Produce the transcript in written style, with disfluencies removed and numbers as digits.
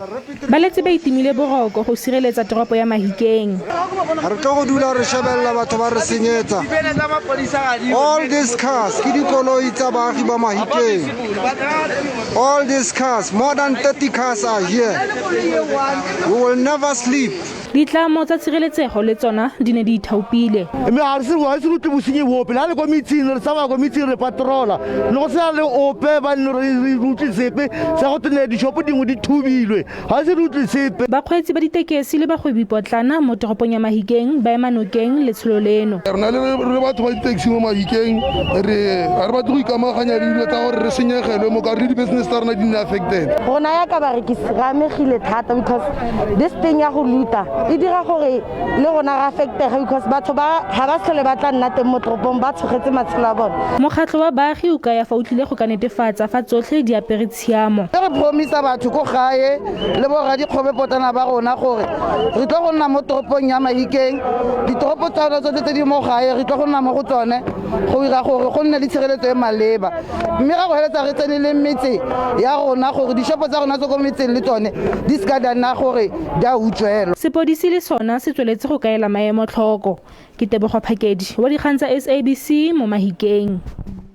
Ba letse ba itimile boroko go sireletsa toropo ya Mahikeng. Re tlo go dula re shebelela batho ba re senyetsa. All these cars ke dikoloi tsa baagi ba Mahikeng. All these cars, more than 30 cars are here. We will never sleep. Ditlamo tsa tshireletsego le tsona di ne di ithaopile. Mme ga re se ga ise re utlwe bosenyi bope le ga le ko metsing re tsamaya ko metsing re patrola ne go sena le ope ba nne re utlwe sepe sa go tene dishopo dingwe di thubilwe ga ise re utlwe sepe. Bakgweetsi ba ditekesi le bagwebipotlana mo toropong ya Mahikeng ba ema nokeng letsholo leno. Rona le re batho ba di-taxi mo Mahikeng re ga re batle go ikamaganya le dilo tsa gore re senyegelwe mo ka gore le di-business tsa rona di nne affected. Rona ya ka barekisi re amegile thata because this thing ya go luta e dira gore le rona re affectege because batho ba ga ba tlhole ba tla nna teng mo toropong ba tshogetse matshelo a bone. Mokgatlho wa baagi o kaya fa o tlile go ka netefatsa fa tsotlhe di apere tshiamo. Re promisa batho ko gae le boradikgwebopotlana ba rona gore re tlo go nna mo toropong ya Mahikeng, ditoropo tsa rona tsotlhe tse di mo gae re tlo go nna mo go tsone go dira gore go nne le tshireletso e maleba. Mme ra go heletsa re tsene le metse ya rona gore dishopo tsa rona tse ko metseng le tsone di seka di a nna gore di a utswelwa. Sepodisi le sona se tsweletse go kaela maemo tlhoko. Ke Tebogo Phakedi wa dikgang tsa SABC mo Mahikeng.